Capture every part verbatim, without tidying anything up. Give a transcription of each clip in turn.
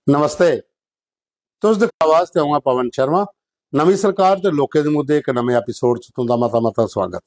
नमस्ते। तुस दिक्खा आवाज ते अ'ऊं आं पवन शर्मा। नमीं सरकार ते लोकें दे मुद्दे इक नमें एपिसोड च तुं'दा मता मता स्वागत।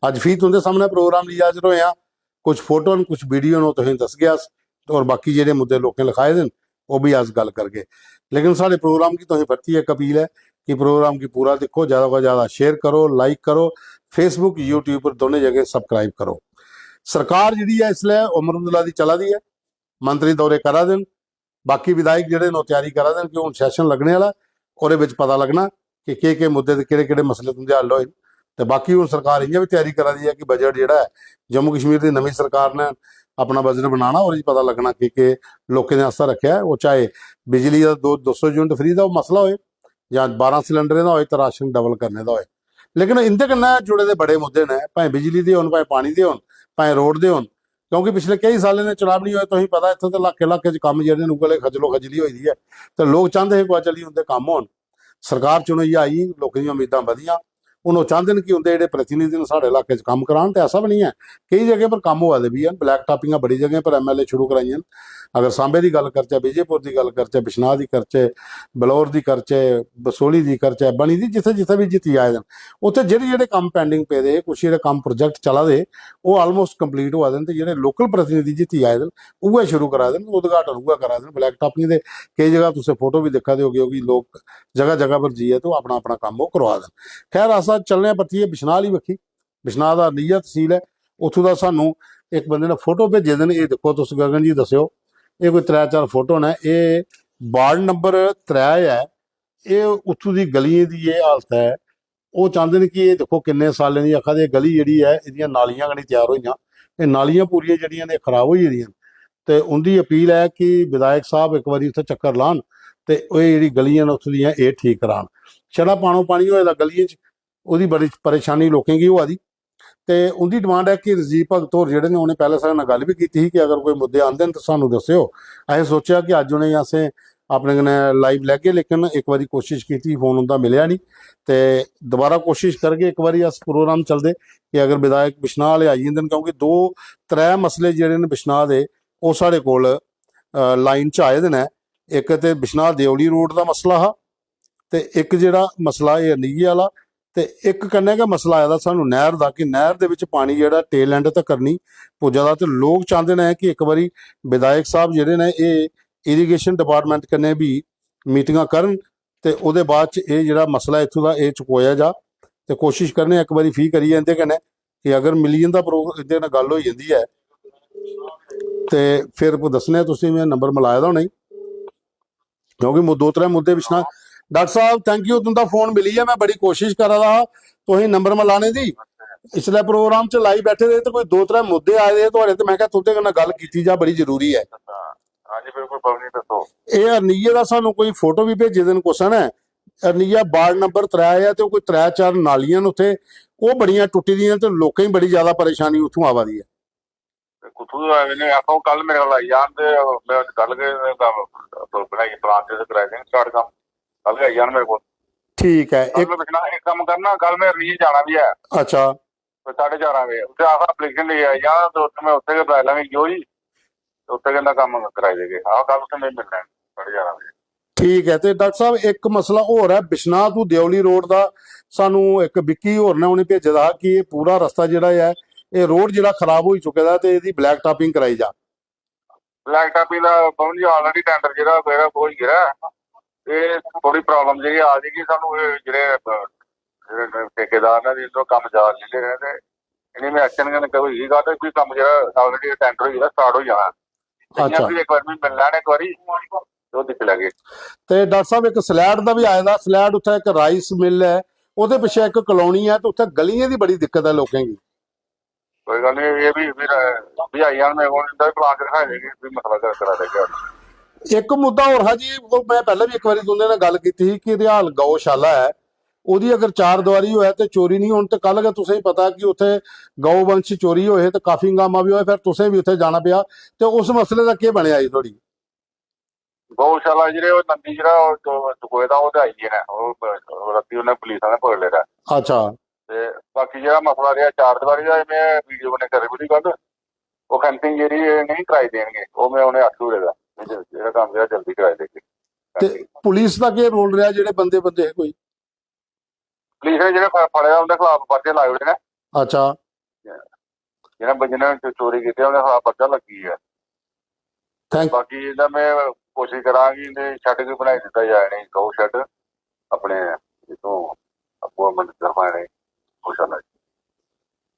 अज्ज फ्ही तुं'दे सामनै प्रोग्राम लेइयै हाजर होए आं। कुछ फोटो न, कुछ वीडियो न, ओह् तुसेंगी दसगे अस, और बाकी जेह्ड़े मुद्दे लोकें लखाए दे न, ओह् बी अस गल्ल करगे। लेकिन साढ़े प्रोग्राम गी तुसें परतियै इक अपील ऐ कि प्रोग्राम गी पूरा दिक्खो, ज्यादा कोला ज्यादा शेयर करो, लाइक करो, Facebook, YouTube पर दोनें जगह सब्सक्राइब करो। सरकार जेह्ड़ी ऐ इसलै उमर अब्दुल्ला दी चला दी ऐ, मंत्री दौरे करा दे न, बाकी विधायक जेह्ड़े न ओह् त्यारी करा दे न कि हून सैशन लग्गने आह्ला, ओह्दे बिच पता लग्गना कि केह् केह् मुद्दे ते केह्ड़े केह्ड़े मसले तुं'दे हल होए न। ते बाकी हून सरकार इ'यां बी त्यारी करा दी ऐ कि बजट जेह्ड़ा ऐ जम्मू कश्मीर दी नमीं सरकार ने अपना बजट बनाना, ओह्दे च पता लग्गना कि केह् लोकें दे आस्तै रक्खेआ ऐ। ओह् चाहे बिजली दा दो दो सौ यूनिट फ्री दा ओह् मसला होए जां बारां सिलेंडरें दा होए ते राशन डबल करने दा होए। लेकिन इं'दे कन्नै जुड़े दे बड़े मुद्दे न, भाएं बिजली दे होन, भाएं पानी दे होन, भाएं रोड दे होन, क्योंकि पिछले केई सालें दे चुनाव निं होए, तुसेंगी पता इत्थै ते लाके लाके च कम्म जेह्ड़े न उ'ऐ खज्जलो खज्जली होई दी ऐ। ते लोक चांह्दे हे कुतै चली उं'दे कम्म होन। सरकार चुनोइयै आई, लोकें दियां उम्मीदां बधियां। हून ओह् चांह्दे न कि उं'दे जेह्ड़े प्रतिनिधि न साढ़े इलाके च कम्म करान, ते ऐसा बी निं ऐ। केई जगहें पर कम्म होआ दे बी हैन, ब्लैक टापिंगां बड़ी जगहें पर एमएलए शुरू कराइयां न। अगर सांबे दी गल्ल करचै, विजयपुर दी गल्ल करचै, बिश्नाह दी करचै, बलौर दी करचै, बसोली दी करचै, बनी दी जित्थै जित्थै बी जित्ती आए दे न, उत्थै जेह्ड़े जेह्ड़े कम्म पैंडिंग पेदे हे, कुछ जेह्ड़े कम्म प्रोजेक्ट चला दे हे, ओह् आलमोस्ट कंप्लीट होआ दे न। ते जेह्ड़े लोकल प्रतिनिधि जित्ती आए दे न, उ'ऐ शुरू करा दे न, उद्घाटन उ'ऐ करा दे न। ब्लैक टापिंग दे केई जगह तुसें फोटो बी दिक्खा दे होगे कि लोक जगह जगह पर जाइयै ते ओह् अपना अपना कम्म ओह् करोआ दे न। खैर, अस अज्ज चलने आं परतियै बिश्नाह आह्ली बक्खी। बिश्नाह दा हरनिया तसील ऐ, उत्थूं दा सानू इक बंदे ने फोटो भेजे दे न। एह् दिक्खो तुस, गगन जी दस्सेओ, एह् कोई त्रै चार फोटो न। एह् वार्ड नंबर त्रै ऐ, एह् उत्थूं दी गलियें दी एह् हालत ऐ। ओह् चांह्दे न कि एह् दिक्खो किन्ने सालें दी, आखा दे, गली जेह्ड़ी ऐ, एह्दियां नालियां गै निं त्यार होइयां, एह् नालियां पूरियां जेह्ड़ियां न, एह् खराब होई गेदियां न। ते उं'दी अपील ऐ कि विधायक साह्ब इक बारी उत्थै चक्कर लान ते एह् जेह्ड़ी गलियां न उत्थूं दियां, एह् ठीक करान। छड़ा पानो पानी होए दा गलियें च, ओह्दी बड़ी परेशानी लोकें गी होआ दी। ते उं'दी डिमांड ऐ कि राजीव भगत होर जेह्ड़े न, उ'नें पैह्लें साढ़े कन्नै गल्ल बी कीती ही कि अगर कोई मुद्दे आंदे न ते सानू दस्सेओ। असें सोचेआ कि अज्ज उ'नेंगी असें अपने कन्नै लाइव लैगे, लेकिन इक बारी कोशिश कीती, फोन उं'दा मिलेआ निं। ते दोबारा कोशिश करगे, इक बारी अस प्रोग्राम चलदे कि अगर विधायक बिश्नाह आह्ले आई जंदे न, क्योंकि दो त्रै मसले जेह्ड़े न बिश्नाह दे, ओह् साढ़े कोल, अ, लाइन च आए दे न। इक ते बिश्नाह देओली रोड दा मसला हा, ते इक जेह्ड़ा मसला एह् निगी आह्ला, ते इक कन्नै गै मसला आए दा सानू नैह्र दा, कि नैह्र दे बिच पानी जेह्ड़ा टेल एंड तकर निं पुज्जा दा। ते लोक चांह्दे न कि इक बारी विधायक साह्ब जेह्ड़े न, एह् इरीगेशन डिपार्टमेंट कन्नै बी मीटिंगां करन ते ओह्दे बाद च एह् जेह्ड़ा मसला इत्थूं दा एह् चुकोया जा। ते कोशिश करने आं इक बारी फ्ही करियै इं'दे कन्नै, कि अगर मिली जंदा प्रो-, इं'दे कन्नै गल्ल होई जंदी ऐ ते फिर दस्सने आं तुसें, में नंबर मलाए दा उ'नेंगी, क्योंकि मु-, दो त्रै मुद्दे पिच्छना। डाक्टर साहब, थैंक यू, तुं'दा फोन मिली गेआ, में बड़ी कोशिश करा दा हा तुसें नंबर मलाने दी। इसलै प्रोग्राम च लाइव बैठे दे ते कोई दो त्रै मुद्दे आए दे थुआढ़े, ते में आखेआ तुं'दे कन्नै गल्ल कीती जा, बड़ी जरूरी ऐ। हां जी, बिल्कुल, पवन जी, दस्सो। एह् हरनिये दा सानू कोई फोटो बी भेजे दे न कुसै ने, हरनिया वार्ड नंबर त्रै ऐ, ते ओह् कोई त्रै चार नालियां न उत्थै, ओह् बड़ियां टुट्टी दियां ते लोकें गी बड़ी ज्यादा परेशानी उत्थूं आवा दी ऐ। ते कुत्थूं दा आए दे न? आखो, कल मेरे कोल आई जान ते में गल्ल गै, बनाइयै प्लान ते कराई देंगे स्टार्ट कम्म। कल गै आई जान मेरे कोल। ठीक ऐ। कल इक में पुच्छना, इक कम्म करना, कल में रील जाना बी ऐ। अच्छा। कोई साढ़े चारां बजे उत्थै आखा एप्लीकेशन लेइयै आई जान ते उत्थै में उत्थै गै बनाई लैंगे जो जी, ते उत्थै गै इं'दा कम्म कराई देगे। आहो, कल उत्थै में मिलना ऐ साढ़े चारां बजे। ठीक ऐ। ते डाक्टर साहब, इक मसला होर ऐ, बिश्नाह तू देओली रोड दा सानू इक विक्की होर ने उ'नें भेजे दा हा कि एह् पूरा रस्ता जेह्ड़ा ऐ, एह् रोड जेह्ड़ा खराब होई चुके दा ऐ ते एह्दी ब्लैक टापिंग कराई जा। ब्लैक टापिंग दा, पवन जी, already tender जेह्ड़ा पेदा, ओह् होई गेदा ऐ। एह् थोह्ड़ी problem जेह्ड़ी आ दी कि सानू एह् जेह्ड़े, अ, जेह्ड़े ठेकेदार ने, जिं'दे कम्म ज्यादा लेई ले दे ते इ'नें में action गै निं, होई गेई गल्ल, फ्ही कम्म जेह्ड़ा already tender होई गेदा, start होई जाना। ते इ'यां अच्छा। फ्ही इक बारी मिगी मिली लैन इक बारी, ते ओह् दिक्खी लैगे। ते डाक्टर साहब, इक सलैड दा बी आए दा, सलैड उत्थै इक राइस मिल ऐ, ओह्दे पिच्छें इक कॉलोनी ऐ, ते उत्थै गलियें दी बड़ी दिक्कत ऐ लोकें गी। कोई गल्ल निं, एह् बी फिर, बी आई जान मेरे कोल, इं'दा बी प्लान रखाई देगे, फ्ही मसला कर-, करा देगे। इक मुद्दा होर हा जी, ओह् में पैह्लें बी इक बारी तुं'दे नै गल्ल कीती ही कि रिहाल गौशाला ऐ, ओह्दी अगर चार दीवारी होऐ ते चोरी निं होन, ते कल गै तुसें गी पता कि उत्थै गौ वंश चोरी होए हे ते काफी हंगामा बी होआ, फिर तुसें बी उत्थै जाना पेआ, ते उस मसले दा केह् बनेआ जी थुआढ़ी? गौशाला जेह्ड़े ओह् नंदी जेह्ड़ा ओह् चो-, चुकोए दा, ओह् ते आई गे न। ओह् ब-, ओह् रातीं उ'नें पुलिस आह्लें पकड़ी लेदा। अच्छा। ते बाकी जेह्ड़ा मसला रेहा चार दीवारी दा, एह् में वीडियो कन्नै करी ओड़ी गल्ल। ओह् fencing जेह्ड़ी एह् नेईं कराई देन गे, ओह् में उ'नें आखी ओड़े दा। जेह्ड़ा कम्म जेह्ड़ा जल्दी कराई देगे। ते पुलिस दा केह् रोल रेहा, जेह्ड़े बंदे बंदे हे कोई? पुलिस ने जेह्ड़े फड़े दा उं'दे खलाफ पर्चे लाए ओड़े न। अच्छा। जिन्हें जिन्हें चोरी कीती उं'दे खलाफ पर्चा लग्गी गेआ। थैंक बाकी इं'दा में कोशिश करां कि इं'दे शैड बी बनाई दित्ता जाए, इ'नेंगी गौ शैड अपने इत्थों गौरमेंट तरफा इ'नेंगी गौशाला च।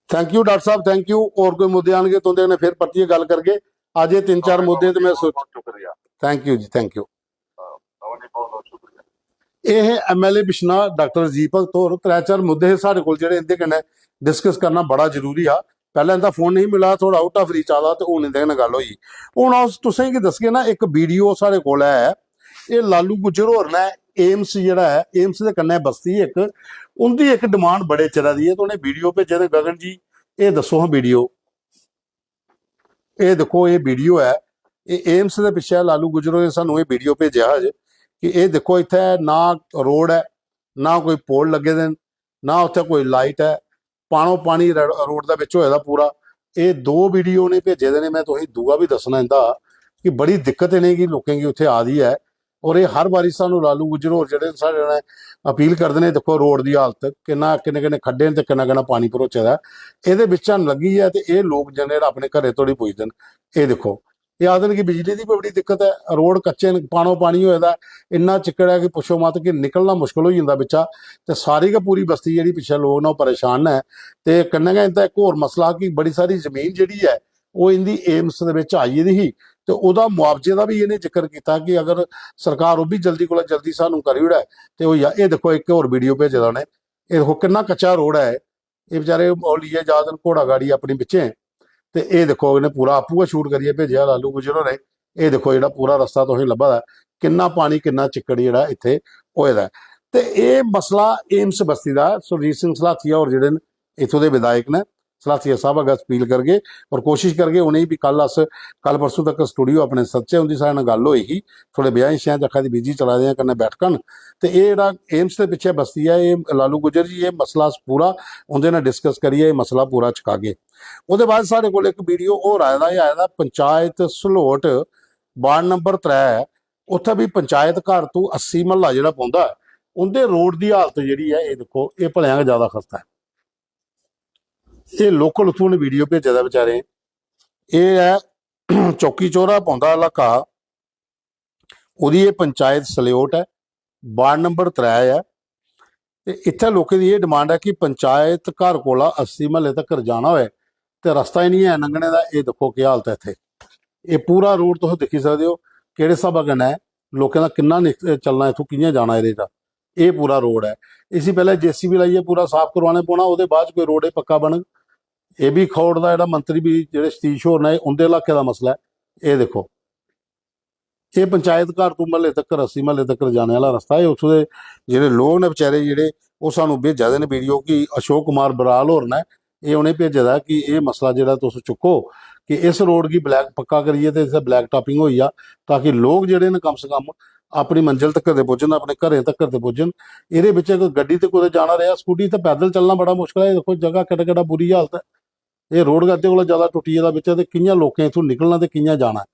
थैंक यू डाक्टर साहब, थैंक यू। होर कोई मुद्दे आनगे तुं'दे कन्नै फिर परतियै गल्ल करगे। अज्ज एह् तिन्न चार मुद्दे ते में सोच बहुत शुक्रिया। थैंक यू जी, थैंक यू। बहुत बहुत शुक्रिया। एह् हे एमएलए बिश्नाह डाक्टर राजीव भगत होर। त्रै चार मुद्दे हे साढ़े कोल जेह्ड़े इं'दे कन्नै डिस्कस करना बड़ा जरूरी हा। पैह्लें इं'दा फोन नेईं मिला, थोह्ड़ा आउट ऑफ रीच आह्ला, ते हून इं'दे कन्नै गल्ल होई। हून अस तुसेंगी दसगे ना, इक वीडियो साढ़े कोल ऐ, एह् लालू गुज्जर होर ने एम्स जेह्ड़ा ऐ, एम्स दे कन्नै बस्ती इक, उं'दी इक डिमांड बड़े चिरा दी ऐ, ते उ'नें वीडियो भेजे दे। गगन जी, एह् दस्सो हां वीडियो। एह् दिक्खो, एह् वीडियो ऐ, एह् एम्स दे पिच्छे लालू गुज्जर होरें सानू एह् वीडियो भेजेआ हा जे कि एह् दिक्खो, इत्थै ना रोड ऐ, ना कोई पोल लग्गे दे न, ना उत्थै कोई लाइट ऐ, पानो पानी रो-, रोड दे बिच होए दा पूरा। एह् दो वीडियो उ'नें भेजे दे ने, में तुसेंगी दूआ बी दस्सना इं'दा कि बड़ी दिक्कत इ'नेंगी लोकें गी उत्थै आ दी ऐ। और एह् हर बारी सानू लालू गुज्जर होर जेह्ड़े न, साढ़े कन्नै अपील करदे ने, दिक्खो रोड दी हालत किन्ना, किन्ने किन्ने खड्डे न ते किन्ना किन्ना पानी भरोचे दा ऐ। एह्दे बिच्चा लग्गी ऐ ते एह् लोक जेह्ड़े न अपने घरै धोड़ी पुजदे न। एह् दिक्खो, एह् आखदे न कि बिजली दी बी बड़ी दिक्कत ऐ, रोड कच्चे न, पानो पानी होए दा ऐ, इन्ना चिक्कड़ ऐ कि पुच्छो मत, कि निकलना मुश्कल होई जंदा बिच्चा। ते सारी गै पूरी बस्ती जेह्ड़ी पिच्छे लोक न, ओह् परेशान न। ते कन्नै गै इं'दा इक होर मसला कि बड़ी सारी जमीन जेह्ड़ी ऐ, ओह् इं'दी एम्स दे बिच आई गेदी ही, ते ओह्दा मुआवजे दा बी इ'नें जिक्र कीता कि अगर सरकार ओह् बी जल्दी कोला जल्दी सानू करी ओड़ै ते होई जा। एह् दिक्खो, इक होर वीडियो भेजे दा उ'नें, एह् दिक्खो किन्ना कच्चा रोड ऐ। एह् बेचारे ओह् लेइयै जा दे न घोड़ा गाड़ी अपनी बिच्चें, ते एह् दिक्खो, इ'नें पूरा आपूं गै शूट करियै भेजेआ लालू गुज्जर होरें। एह् दिक्खो, जेह्ड़ा पूरा रस्ता तुसेंगी लब्भा दा ऐ, किन्ना पानी, किन्ना चिक्कड़ जेह्ड़ा इत्थै होए दा ऐ। ते एह् मसला एम्स बस्ती दा, सुरजीत सिंह सलाथिया होर जेह्ड़े न, इत्थूं दे विधायक न, सलाथिया साहब अग्गें अपील करगे और कोशिश करगे उ'नेंगी बी। कल अस, कल परसों तक स्टूडियो अपने सद्दचै, उं'दी साढ़े कन्नै गल्ल होई ही, थोह्ड़े ब्याहें श्याहें च आखा दे बिजी चला दे आं, कन्नै बैठकां न। ते एह् जेह्ड़ा एम्स दे पिच्छे बस्ती ऐ, एह् लालू गुज्जर जी, एह् मसला अस पूरा उं'दे कन्नै डिस्कस करियै एह् मसला पूरा चकागे। ओह्दे बाद साढ़े कोल इक वीडियो होर आए दा, एह् आए दा पंचायत सलोट, वार्ड नंबर त्रै, उत्थै बी पंचायत घर तू अस्सी म्हल्ला जेह्ड़ा पौंदा ऐ, उं'दे रोड दी हालत जेह्ड़ी ऐ, एह् दिक्खो, एह् भलेआं गै ज्यादा खस्ता ऐ। एह् लोकल उत्थूं ने वीडियो भेजे दा बेचारे। एह् ऐ चौकी चौरा पौंदा इलाका, ओह्दी एह् पंचायत सलेओट ऐ, वार्ड नंबर त्रै ऐ। ते इत्थै लोकें दी एह् डिमांड ऐ कि पंचायत घर कोला अस्सी म्हल्ले तक्कर जाना होऐ ते रस्ता ही निं ऐ लंघने दा। एह् दिक्खो केह् हालत ऐ इत्थै। एह् पूरा रोड तुस दिक्खी सकदे ओ केह्ड़े स्हाबा कन्नै लोकें दा किन्ना निक-, चलना, इत्थूं कि'यां जाना एह्दे चा। एह् पूरा रोड ऐ, इसी पैह्लें जेसीबी लाइयै पूरा साफ करोआने पौना, ओह्दे बाद च कोई रोड एह् पक्का बनग। एह् बी खौड़ दा जेह्ड़ा मंत्री बी जेह्ड़े सतीश होर न, एह् उं'दे इलाके दा मसला ऐ। एह् दिक्खो, एह् पंचायत घर तू म्हल्ले तक्कर, अस्सी म्हल्ले तक्कर जाने आह्ला रस्ता ऐ। उत्थूं दे जेह्ड़े लोक न बेचारे, जेह्ड़े ओह् सानू भेजा दे न वीडियो कि अशोक कुमार बराल होर न, एह् उ'नें भेजे दा कि एह् मसला जेह्ड़ा तुस चुक्को कि इस रोड गी ब्लैक पक्का करियै ते इत्थै ब्लैक टापिंग होई जा, ताकि लोक जेह्ड़े न कम से कम अपनी मंजल तक्कर ते पुज्जन, अपने घरें तक्कर ते पुज्जन। एह्दे बिच्च अगर गड्डी ते कुतै जाना रेहा, स्कूटी ते पैदल चलना बड़ा मुश्कल ऐ। एह् दिक्खो जगह केड्डा केड्डा बुरी हालत ऐ। एह् रोड गै अद्धे कोला ज्यादा टुट्टी गेदा बिच्च, ते कि'यां लोकें इत्थूं निकलना ते कि'यां जाना?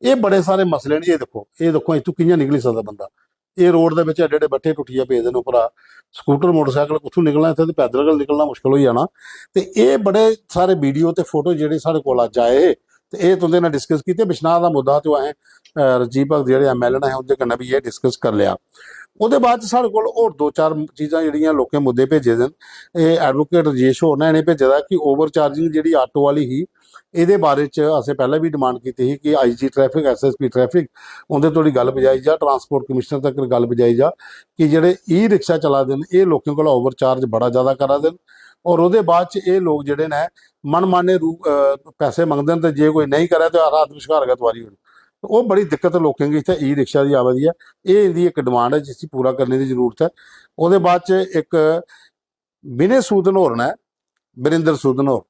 एह् बड़े सारे मसले न। एह् दिक्खो, एह् दिक्खो इत्थूं कि'यां निकली सकदा बंदा। एह् रोड दे बिच्च एड्डे एड्डे बट्ठे टुट्टियै पेदे न उप्परा, स्कूटर मोटरसाइकल कुत्थूं निकलना, इत्थै ते पैदल गै निकलना मुश्कल होई जाना। ते एह् बड़े सारे वीडियो ते फोटो जेह्ड़े साढ़े कोल अज्ज आए हे, ते एह् तुं'दे कन्नै डिस्कस कीते। बिश्नाह दा मुद्दा ते असें, अ, राजीव भगत जेह्ड़े एमएलए न, असें उं'दे कन्नै बी एह् डिस्कस करी लेआ। ओह्दे बाद च साढ़े कोल होर दो चार चीजां जेह्ड़ियां लोकें मुद्दे भेजे दे न। एह् एडवोकेट राजेश होर ने इ'नें भेजे दा कि ओवर चार्जिंग जेह्ड़ी आटो आह्ली ही, एह्दे बारे च असें पैह्लें बी डिमांड कीती ही कि आईजी ट्रैफिक, एसएसपी ट्रैफिक, उं'दे धोड़ी गल्ल पजाई जा, ट्रांसपोर्ट कमिश्नर तक गल्ल पजाई जा कि जेह्ड़े ई रिक्शा चला दे न, एह् लोकें कोला ओवर चार्ज बड़ा ज्यादा करा दे न। और ओह्दे बाद च एह् लोक जेह्ड़े न, मनमाने रूप, अ, पैसे मंगदे न, ते जे कोई नेईं करै ते हर हालत विश्कार गै तुआरी ओड़ो। ते ओह् बड़ी दिक्कत लोकें गी इत्थै ई रिक्शा दी आवा दी ऐ। एह् इं'दी इक डिमांड ऐ जिसी पूरा करने दी जरूरत ऐ। ओह्दे बाद च इक विनय सूदन होर न, वीरेंद्र सूदन होर,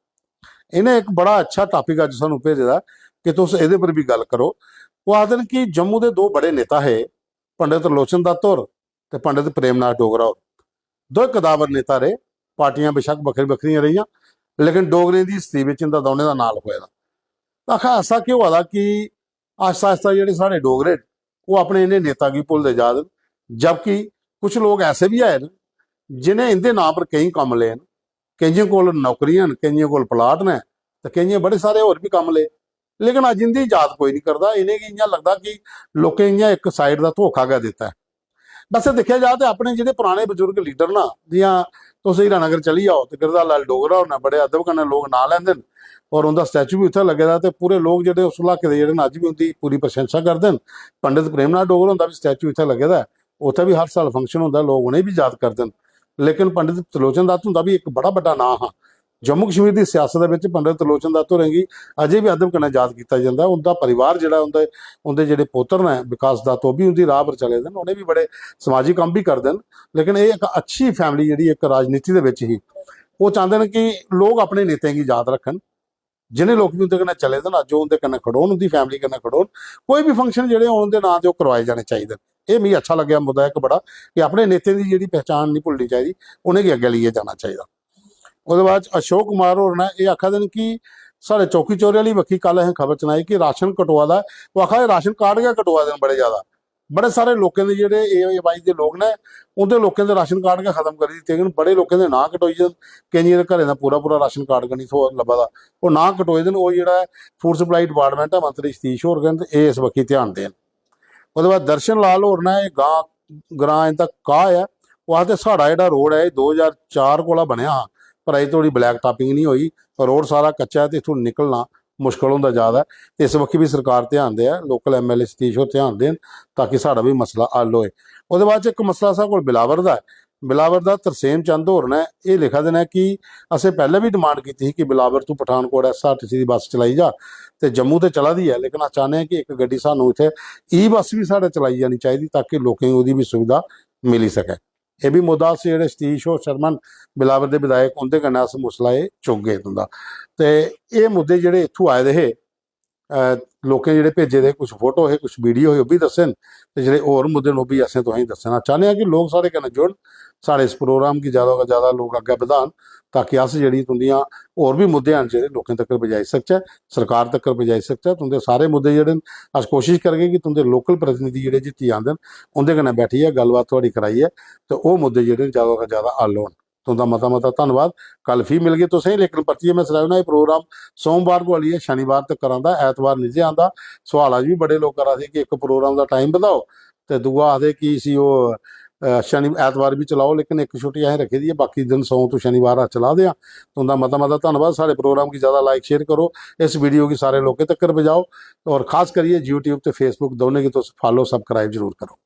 इ'नें इक बड़ा अच्छा टापिक अज्ज सानू भेजे दा कि तुस एह्दे पर बी गल्ल करो। ओह् आखदे न कि जम्मू दे दो बड़े नेता हे, पंडित लोचन दत्त होर ते पंडित प्रेमनाथ डोगरा होर। दो कदावर नेता रेह्, पार्टियां बेशक बक्खरी बक्खरियां रेहियां, लेकिन डोगरें दी हिस्ट्री बिच इं'दा दौनें दा नांऽ लखोए दा। आखा ऐसा केह् होआ दा कि आस्ता आस्ता जेह्ड़े साढ़े डोगरे न, ओह् अपने इ'नें नेता गी भुलदे जा दे न। जबकि कुछ लोक ऐसे बी आए न, जि'नें इं'दे नांऽ पर केईं कम्म ले न। केइयें कोल नौकरियां न, केइयें कोल प्लाट न, ते केइयें बड़े सारे होर बी कम्म ले। लेकिन अज्ज इं'दी याद कोई निं करदा। इ'नेंगी इ'यां लगदा कि लोकें इ'यां इक साइड दा धोखा गै दित्ता ऐ। वैसे दिक्खेआ जा ते अपने जेह्ड़े पराने बजुर्ग लीडर ना, जि'यां तुस हीरानगर चली जाओ ते गिरधारी लाल डोगरा होर न, बड़े अदब कन्नै लोक नांऽ लैंदे न, और उं'दा स्टैचू बी उत्थै लग्गे दा। ते पूरे लोक जेह्ड़े उस इलाके दे जेह्ड़े न, अज्ज बी उं'दी पूरी प्रशंसा करदे न। पंडित प्रेमनाथ डोगरा हुंदा बी स्टैचू इत्थै लग्गे दा ऐ, उत्थै बी हर साल फंक्शन होंदा, लोक उ'नेंगी बी याद करदे न। लेकिन पंडित त्रिलोचन दत्त हुंदा बी इक बड़ा बड्डा नांऽ हा। जम्मू कश्मीर दी सियासत दे बिच पंडित त्रिलोचन दत्त होरें गी अजें बी अदब कन्नै याद कीता जंदा ऐ। उं'दा परिवार जेह्ड़ा, उं'दे, उं'दे जेह्ड़े पुत्तर न विकास दत्त, ओह् बी उं'दी राह् पर चले दे न। उ'नें बी बड़े समाजी कम्म बी करदे न, लेकिन एह् इक अच्छी फैमिली जेह्ड़ी इक राजनीति दे बिच ही, ओह् चांह्दे न कि लोक अपने नेताएं गी याद रक्खन। जि'नें लोक बी उं'दे कन्नै चले दे न, अज्ज ओह् उं'दे कन्नै खड़ोन, उं'दी फैमिली कन्नै खड़ोन। कोई बी फंक्शन जेह्ड़े होन, उं'दे नांऽ ते ओह् करवाए जाने चाहिदे न। एह् मिगी अच्छा लग्गेआ मुद्दा इक बड़ा, कि अपने नेतें दी जेह्ड़ी पहचान निं भुल्लनी चाहिदी, उ'नेंगी अग्गें लेइयै जाना चाहिदा। ओह्दे बाद च अशोक कुमार होर न, एह् आखा दे न कि साढ़े चौकी चौरे आह्ली बक्खी कल असें खबर सनाई कि राशन कटोआ दा ऐ। ओह् आखा दे राशन कार्ड गै कटोआ दे न बड़े ज्यादा। बड़े सारे लोकें दे जेह्ड़े ए वाई दे लोक न, उं'दे लोकें दे राशन कार्ड गै खत्म करी दित्ते गे न। बड़े लोकें दे नांऽ कटोई गेदे न, केइयें दे घरें दा पूरा पूरा राशन कार्ड गै निं थ्होआ, लब्भा दा। ओह् नांऽ कटोए दे न। ओह् जेह्ड़ा ऐ फूड सप्लाई डिपार्टमेंट ऐ, मंत्री सतीश होर गै न, ते एह् इस बक्खी ध्यान देन। ओह्दे बाद दर्शन लाल होर न, एह् गां, ग्रां इं'दा काह् ऐ। ओह् आखदे साढ़ा जेह्ड़ा रोड ऐ, एह् दो ज्हार चार कोला बनेआ हा, पर अजें धोड़ी ब्लैक टापिंग निं होई। रोड सारा कच्चा ऐ ते इत्थूं निकलना मुश्कल होंदा जा दा ऐ। ते इस बक्खी बी सरकार ध्यान देऐ, local M L A Satish होर ध्यान देन, ताकि साढ़ा बी मसला हल होए। ओह्दे बाद च इक मसला साढ़े कोल बिलावर दा ऐ। बिलावर दा तरसेम चंद होर न, एह् लिखा दे न कि असें पैह्लें बी डिमांड कीती ही कि बिलावर तू Pathankot S R T C दी बस चलाई जा, ते जम्मू ते चला दी ऐ, लेकिन अस चाह्न्ने आं कि इक गड्डी सानूं इत्थै ई बस बी साढ़े चलाई जानी चाहिदी, ताकि लोकें गी ओह्दी बी सुविधा मिली सकै। एह् बी मुद्दा अस जेह्ड़े सतीश होर शर्मा न, बिलावर दे विधायक, उं'दे कन्नै अस मसला एह् चुकगे तुं'दा। ते एह् मुद्दे जेह्ड़े इत्थूं आए दे हे, अ, लोकें जेह्ड़े भेजे दे, कुछ फोटो हे, कुछ वीडियो हे, ओह् बी दस्से न, ते जेह्ड़े होर मुद्दे न, ओह् बी असें तुसेंगी दस्सना चाह्न्ने आं कि लोक साढ़े कन्नै जुड़न, साढ़े इस प्रोग्राम गी जैदा कोला जैदा लोक अग्गें बधान, ताकि अस जेह्ड़ी तुं'दियां होर बी मुद्दे हैन, जेह्ड़े लोकें तक्कर पजाई सकचै, सरकार तक्कर पजाई सकचै। तुं'दे सारे मुद्दे जेह्ड़े न, अस कोशश करगे कि तुं'दे लोकल प्रतिनिधि जेह्ड़े जित्ती आंदे न, उं'दे कन्नै बैठियै गल्लबात थुआढ़ी कराइयै ते ओह् मुद्दे जेह्ड़े न, जैदा कोला जैदा हल होन। तुं'दा मता मता धन्नवाद। कल फ्ही मिलगे तुसेंगी, लेकिन परतियै में सनाई ओड़ना, एह् प्रोग्राम सोमवार कोला लेइयै शनिवार तक करांदा, ऐतवार निं जे आंदा। सोआल अज्ज बी बड़े लोक करा दे कि इक प्रोग्राम दा टाइम बधाओ, ते दूआ आखदे कि इसी ओह्, अ, शनि, ऐतवार बी चलाओ, लेकिन इक छुट्टी असें रक्खी दी ऐ, बाकी दिन सोम तो शनिवार अस चला दे आं। तुं'दा मता मता धन्नवाद। साढ़े प्रोग्राम गी जैदा like share करो, इस वीडियो गी सारे लोकें तक्कर पजाओ, और खास करियै YouTube ते Facebook दौनें गी तुस follow subscribe जरूर करो।